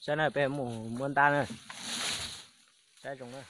Saib na, peb mus muab ntab na. Saib zoo na.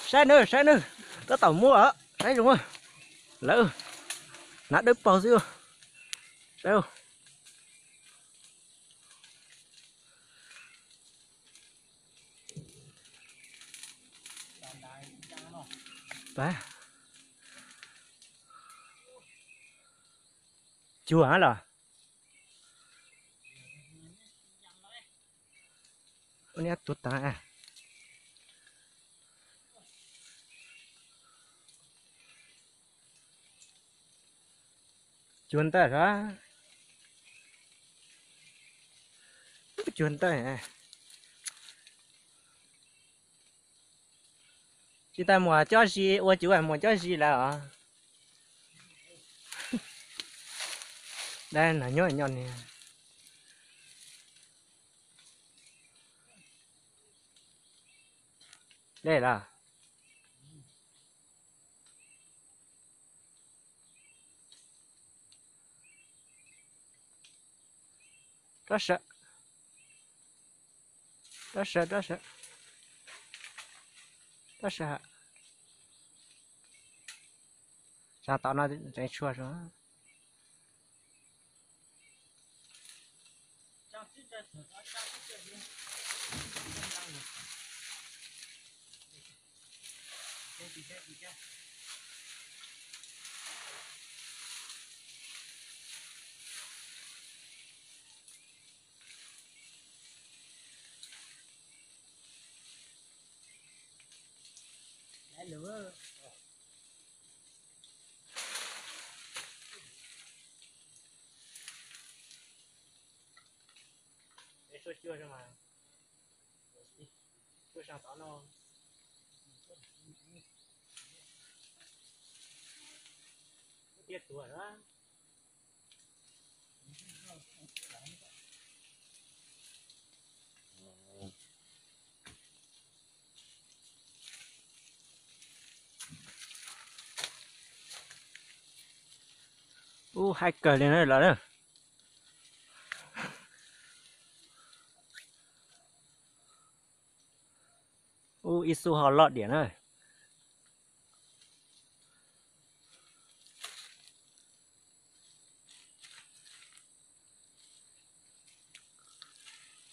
Saib nawb, saib nawb, tab tom muaj, saib zoo. Lawv hnav dawb paug xwb. Saib. Cuag los. Ua niam tuag tas. Cuag ntawd os. Cuag ntawd. Tsis tas muam cob zis, ua cuv muam cob zis lawm os. Dab no nyob nyob niag. Dej los. Rov sawv, rov sawv, rov sawv, rov sawv. Sab tom no tseem tshuav. Suab cuag mas, cuag sab tod no. Tiaj tuag na. Ub, haib kawg li na los na. Ub, ib xub ho loj diam na.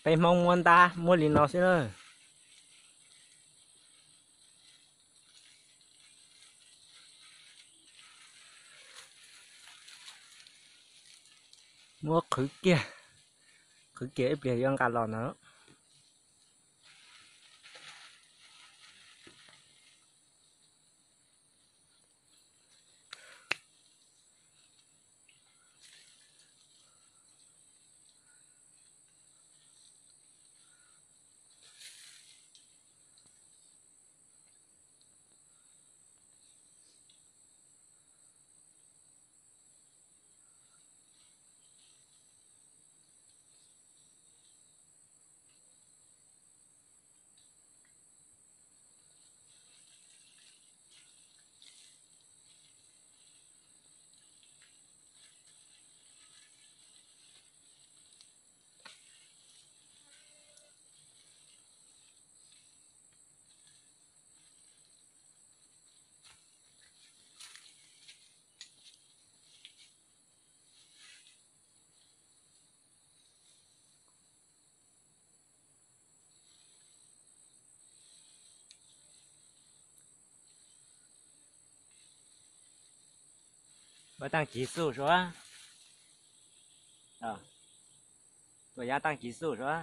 Peb Hmoob muab ntab muab li no xwb na. Muab qhwv kiag, qhwv kiag ib pliag yuav nqa los ntawd. Ua taaj kiv xuj suav. Tua yab taaj kiv xuj suav.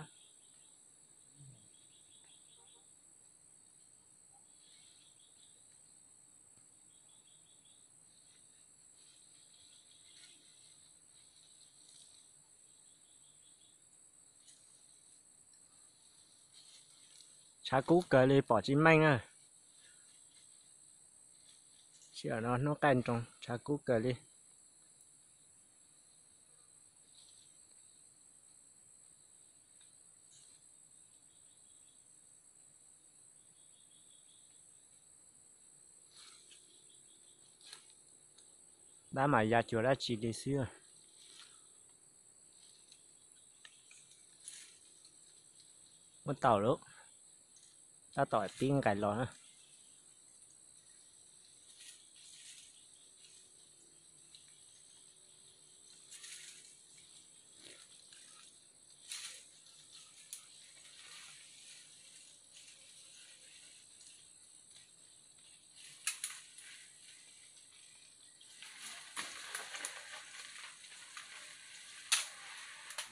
Tshav kub kawg li pom tsis meej na. Sij hawm no hnub qaij nroos tshav kub kawg li. Dab mas ya cuag dab tsi li xwb. Muab tau lawm, tab tom pib nqais los na.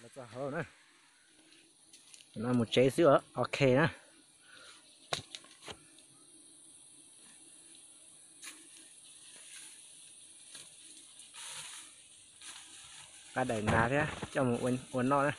Los txog hauv na, no mus tsev xwb, ok na. Qab daim nas thiab coj mus ua noj na.